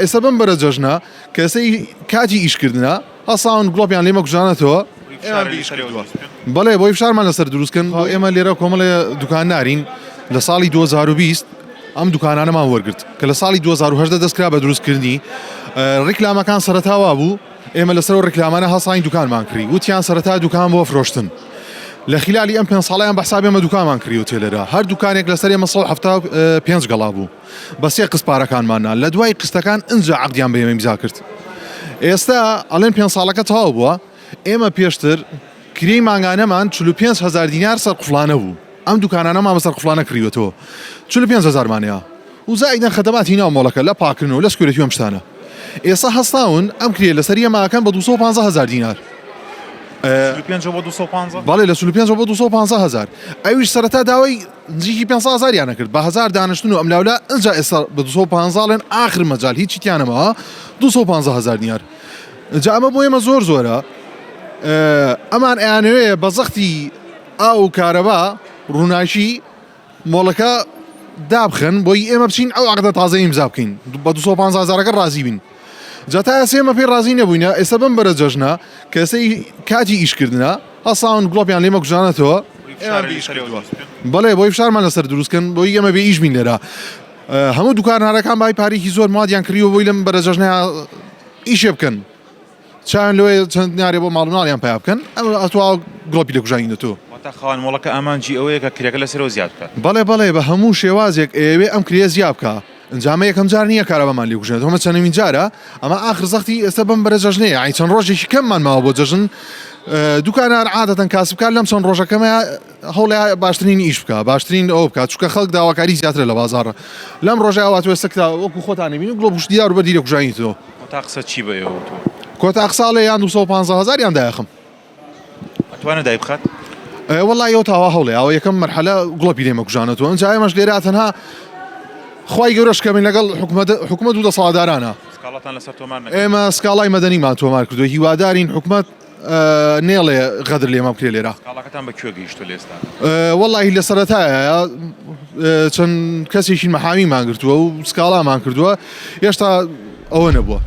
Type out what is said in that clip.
ئێستا بەم بەرە جەژنە کە ئێستا کاتی ئیشکردنە هەساون گڵۆپیان لێمە کوژانەتەوە. بەڵێ بۆی فشارمان لەسەر دروستکەن بۆ ئێمە لێرە کۆمەڵێ دوکان نارین لە ساڵی 2020 ئەم دوکانانەمان وەرگرت کە لە ساڵی 2010 دەستکرا بە دروستکردنی ڕیکلامەکان سەرەتا وابوو ئێمە لەسەر ڕیکلامانە هەڵساین دوکانمان کڕی وتیان سەرەتا دوکان بۆ فرۆشتن لە خلالی ئەم پێ ساڵیان بە حساب ئێمە دوکانمان کڕیوە تێلێرە هەر دوکانێک لەسەر ئێمە 175 گەڵا بوو بە سێ قست پارەکانمان نا لە دوای قستەکان ئنجا عەقدیان بە ئێمە ئیمزا کرد ئێستا ئەڵێن پێنج ساڵەکە تەواو بووە ئێمە پێشتر کرێی مانگانەمان 45 هزار دینار سەر قفڵانە بوو ئەم دوکانانەمان بەسەر قفڵانە کڕیوەتەوە 45 هزارمانەیە و زائیدەن خەدەماتی ناو مۆڵەکە لە پاکردن و لە security و ئەم شتانە ئێستا هەستاون ئەم کرێ لەسەر ئێمە ئەکەن بە 215 هزار دینار. 45 بۆ 215؟ بەڵێ لە 45 بۆ 215 هزار ئەویش سەرەتا داوای نزیکی 500 هەزاریان ئەکرد بە هەزار دانشتن و ئەملاولا ئنجا ئێستا بە 215 ئەڵێن ئاخر مەجال هیچی تیا نەماوە 215 هەزار دینار جا ئەمە بۆ ئێمە زۆر زۆرە ئەمان ئەیانەوێ بە زەختی ئاو و کارەبا ڕووناکی مۆڵەکە دابخەن بۆی ئێمە بچین ئەو عقدە تازە ئیمزا بکەین بە 215 هەزارەکە ڕازی بین جا تا ئێستا ئێمە پێی ڕازی نەبووینە ئێستا بەم بەرە جەژنە کە ئێستا کاتی ئیشکردنە هەساون گڵۆپیان لێمە کوژانەتەوە بەڵێ بۆی فشارمان لەسەر دروستکەن بۆی ئێمە بێ ئیش بین لێرە هەموو دوکانارەکان بای پارێکی زۆر موادیان کڕیوە بۆی لەم بەرە جەژنە ئیشێ بکەن چیان لەوەیە چەند نارێ بۆ ماڵ مناڵیان پیا بکەن ئەم ئەتوا گڵۆپی لە کوژانینە تۆ. واتە خاوەن مۆڵەکە ئامانجی ئەوەیە کە کرێکە لەسەرەوە زیاد بکات. بەڵێ بەڵێ بە هەموو شێوازێک ئەیەوێ ئەم کرێیە زیا بکا ئینجا ئەمە یەکەم جار نییە کارەبامان لێ کوژێنێتەوە ئەمە چەنەمین جارە ئەمە ئاخر زەختی ئێستا بەم بەرە جەژنەیە یانی چەند ڕۆژێکی کەممان ماوە بۆ جەژن دوکانار عادەتەن کاسبکار لەم چەند ڕۆژە کەمەیە هەوڵێ باشترین ئیش بکا باشترین ئەوە بکات چونکە خەڵک داواکاری زیاترە لە بازاڕ لەم ڕۆژە ئەوە تۆ ئێستا کتا وەکو خۆتان نەبین گڵۆپ و دیار و بەردی لێ کوژانیتەوە. کۆتا قسە چی بە ئێوە وتووە؟ کۆتا قسە ئەڵێ یان 215 هەزار یان دایەخم. ئەتوانێ دایبخات؟ وەڵا ئەو تاوا هەوڵێ ئەوە یەکەم مەرحەلە گڵۆپی لێمە کوژانەتەوە ئینجا ئێمەش لێرە تەنها خوای گەورەش کەمین لەگەڵ حکومەت حکومەت و دەسەڵاتدارانە. سکاڵاتان لەسەر تۆمار نەکردووە؟ ئێمە سکاڵای مەدەنیمان تۆمار کردووە هیوادارین حکومەت نێڵێ غەدر لێمان بکرێ لێرە. سکاڵاکەتان بە کوێ گەیشتووە لە ئێستا؟ وەڵاهی لە سەرەتایە چەند کەسێکی مەحامیمان گرتووە و سکاڵامان کردووە هێشتا ئەوە نەبووە.